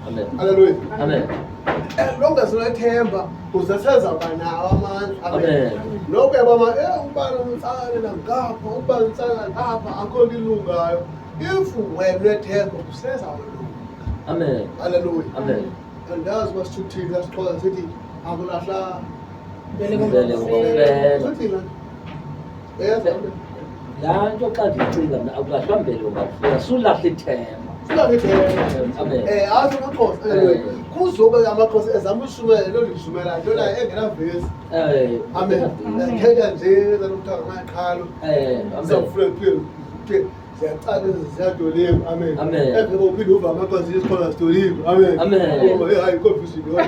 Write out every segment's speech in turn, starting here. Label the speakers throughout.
Speaker 1: Amen.
Speaker 2: Haleluya.
Speaker 1: Amen.
Speaker 2: As long as unethemba uzasezawuba nawo amandla.
Speaker 1: Amen.
Speaker 2: Noko uyabama ubani umtsalela ngapha, ubani umtsalela ngapha, akho nto ilungayo. If wena unethemba kusezawulunga.
Speaker 1: Amen.
Speaker 2: Haleluya.
Speaker 1: Amen.
Speaker 2: Andazi uba sithuthini sasixhosa sithi akulahla
Speaker 1: Mbeleko ngokufela.
Speaker 2: Sithi la. Uyazi loo nto?
Speaker 1: Laa nto xa ndicinga mna akulahlwa mbeleko ngakufela, sulahla ithemba.
Speaker 2: Sulahla ithemba.
Speaker 1: Amen.
Speaker 2: Athi amaXhosa, anyway, kuzobe amaXhosa ezama ushumayela loo ndiyishumayelayo, nto nayo engenavesi.
Speaker 1: Amen.
Speaker 2: Amen. Thetha nje zanokuthiwa ngamaqhalo.
Speaker 1: Amen.
Speaker 2: Sizawufuna kuphinde kuthiwe ziyacala ziyadoliwe. Amen.
Speaker 1: Amen.
Speaker 2: Emva kokuphinde uva amaxhosa isiXhosa sidoliwe. Amen.
Speaker 1: Amen.
Speaker 2: Ngoba, hey, hayi, confusion yodwa.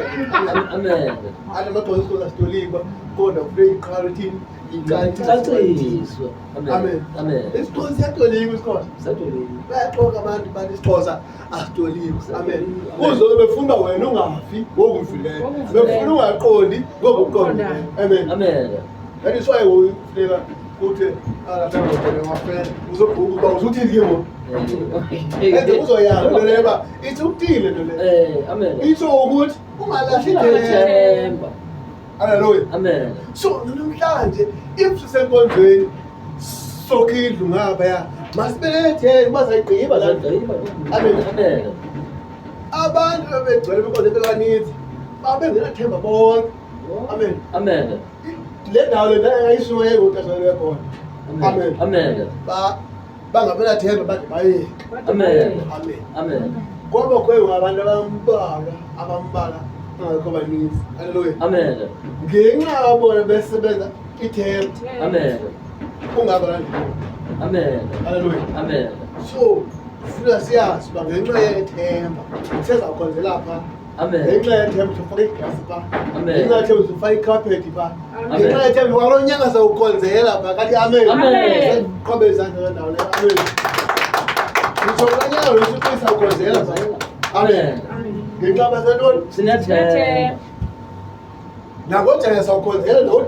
Speaker 2: Amen.
Speaker 1: Amen.
Speaker 2: Athi amaxhosa isiXhosa sidoliwe, kodwa kufuneka iqhalo ithini?
Speaker 1: Icaciswe.
Speaker 2: Amen.
Speaker 1: Amen. Amen.
Speaker 2: IsiXhosa siyatoliwe isiXhosa.
Speaker 1: Satoliwe.
Speaker 2: Bayaxoka abantu bathi isiXhosa asitoliwe. Amen. Kuzobe befuna wena ungafi ngokuvileyo. Befuna ungaqondi ngokuqondileyo. Amen.
Speaker 1: Amen.
Speaker 2: That is why kufuneka kuthi alahlangene wafela uzobhuka uba uzuthini ke ngoku. Enze uzoyala nto leyo uba ithi ukuthile nto leyo.
Speaker 1: Amen.
Speaker 2: Itsho ukuthi ungalahli ithemba.
Speaker 1: Ithemba.
Speaker 2: Haleluya.
Speaker 1: Amen.
Speaker 2: So namhlanje if sisenkonzweni sokha indlu ngaphaya masibeletheni bazayigqiba la ndlu.
Speaker 1: Amen. Amen.
Speaker 2: Abantu bebegcwele benkonzo bebaninzi babengenathemba bonke. Amen.
Speaker 1: Amen.
Speaker 2: Le ndawo le yayishumayela ngoxesha lwekhona. Amen.
Speaker 1: Amen.
Speaker 2: Bangabenathemba bade bayeke.
Speaker 1: Amen.
Speaker 2: Amen.
Speaker 1: Amen.
Speaker 2: Ngoba kwe abantu abambalwa abambalwa angekho baninzi. Haleluya.
Speaker 1: Amen.
Speaker 2: Ngenxa yabona besebenza ithemba
Speaker 1: Amen.
Speaker 2: kungaba kanjani.
Speaker 1: Amen.
Speaker 2: Haleluya.
Speaker 1: Amen.
Speaker 2: So funa siyazi uba ngenxa yethemba sezawukhonzela pha.
Speaker 1: Amen.
Speaker 2: Ngenxa yethemba sofaka igrasi pha.
Speaker 1: Amen.
Speaker 2: Ngenxa yethemba sofaka ikhaphethi pha.
Speaker 1: Amen.
Speaker 2: Ngenxa yethemba kwalo nyaka sawukhonzela pha kathi amen.
Speaker 1: Amen.
Speaker 2: Qhobe izandla loo ndawo leyo. Amen. Ngitsho kulaa nyaka lo sithi sawukhonzela pha. Amen. Ngenxa basentoni?
Speaker 1: Sinethemba.
Speaker 2: Nangojana sawukhonzela.